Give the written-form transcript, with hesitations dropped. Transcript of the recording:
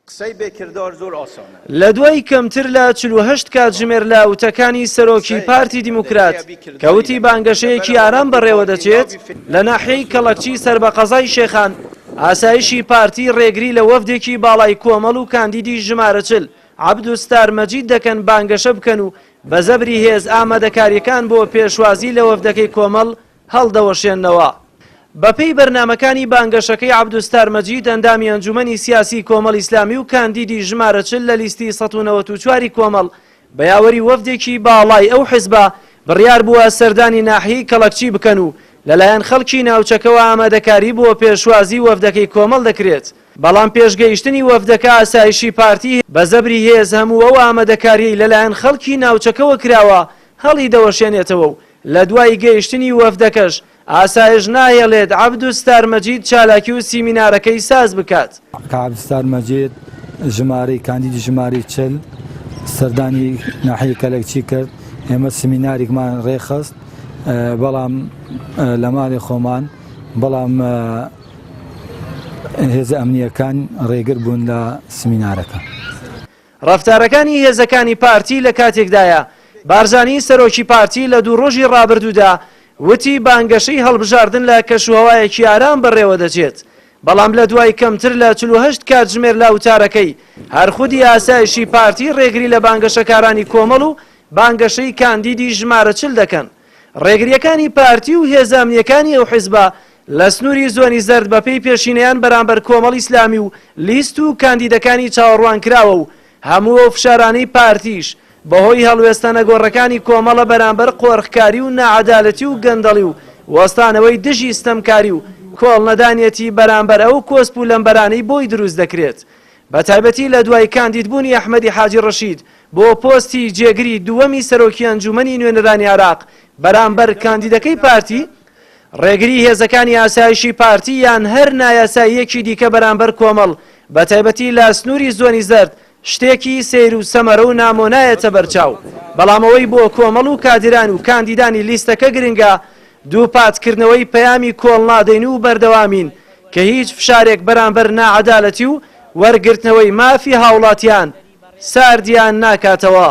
قسەی بێ کردار زۆر ئاسانە. لە دوای کەمتر لە 48 کاتژمێر لە وتەکانی سەرۆکی پارتی دیموکرات کە وتی بانگەشەیەکی ئارام بەڕێوەدەچێت، لە ناحیەی کەڵەکچی سەر بە قەزای شێخان، ئاسایشی پارتی ڕێگری لە وەفدێکی باڵای کۆمەڵ و کاندیدی ژمارە 40 عەبدولستار مەجید دەکەن بانگەشە بکەن و بە زەبری هێز ئامادەکارییەکان بۆ پێشوازی لە وەفدەکەی کۆمەڵ هەڵدەوەشێننەوە. بەپێی بەرنامەکانی بانگەشەکەی عەبدولستار مەجید ئەندامی ئەنجومەنی سیاسی کۆمەڵ ئیسلامی و کاندیدی ژمارە 40 لە لیستی 194 ی کۆمەڵ بە یاوەری وەفدێکی باڵای ئەو حزبە بڕیار بووە سەردانی ناحیەی کەڵەکچی بکەن و لەلایەن خەڵکی ناوچەکەوە ئامادەکاری بۆ پێشوازی وەفدەکەی کۆمەڵ دەکرێت بەڵام پێش گەیشتنی وەفدەکە ئاسایشی پارتی بە زەبری هێز هەموو ئەو ئامادەکاریەی لەلایەن خەڵکی ناوچەکەوە کراوە هەڵیدەوەشێنێتەوە و لە دوای گەیشتنی وەفدەکەش ئاسایش ناهێڵێت عەبدولستار مەجید چالاکی و سیمینارەکەی ساز بکات. کە عەبدولستار مەجید ژمارەی کاندیدی ژمارەی 40 سەردانی ناحیەی کەلەکچی کرد، ئێمە سیمیناریکمان ڕێکخست، بەڵام لە ماڵی خۆمان، بەڵام هێزە ئەمنییەکان ڕێگر بوون لە سمینارەکە. ڕەفتارەکانی هێزەکانی پارتی لە کاتێکدایە، بارزانی سەرۆکی پارتی لە دوو ڕۆژی ڕابردوودا وتی بانگەشەی هەڵبژاردن لە کەشوهەوایەکی ئارام بەڕێوەدەچێت، بەڵام لە دوای کەمتر لە 48 کاتژمێر لە وتارەکەی هەر خودی ئاسایشی پارتی ڕێگری لە بانگەشەکارانی کۆمەڵ و بانگەشەی کاندیدی ژمارە 40 دەکەن. ڕێگرییەکانی پارتی و هێزە ئەمنییەکانی ئەو حزبە لە سنووری زۆنی زەرد بەپێی پێشینەیان بەرامبەر کۆمەڵی ئیسلامی و لیست و کاندیدەکانی چاوەڕوانکراوە و هەموو ئەو فشارانەی پارتیش بەهۆی هەڵوێستە نەگۆڕەکانی کۆمەڵە بەرامبەر قۆرخکاری و ناعەدالەتی و گەندەڵی و وەستانەوەی دژی ستەمکاری و کۆڵنەدانیەتی بەرامبەر ئەو کۆسپ و لەمبەرانەی بۆی دروست دەکرێت بەتایبەتی لە دوای کاندیدبوونی ئەحمەدی حاجی ڕەشید بۆ پۆستی جێگری دووەمی سەرۆکی ئەنجوومەنی نوێنەرانی عێراق بەرامبەر کاندیدەکەی پارتی، ڕێگری هێزەکانی ئاسایشی پارتی یان هەر نایاساییەکی دیکە بەرامبەر کۆمەڵ بەتایبەتی لە سنووری زۆنی زەرد شتێکی سەیر و سەمەرە و نامۆ نایەتە بەرچاو، بەڵام ئەوەی بۆ کۆمەڵ و کادیران و کاندیدانی لیستەکە گرنگە دووپاتکردنەوەی پەیامی کۆڵنادەین و بەردەوامین کە هیچ فشارێک بەرامبەر ناعەدالەتی و وەرگرتنەوەی مافی هاوڵاتیان ساردیان ناکاتەوە.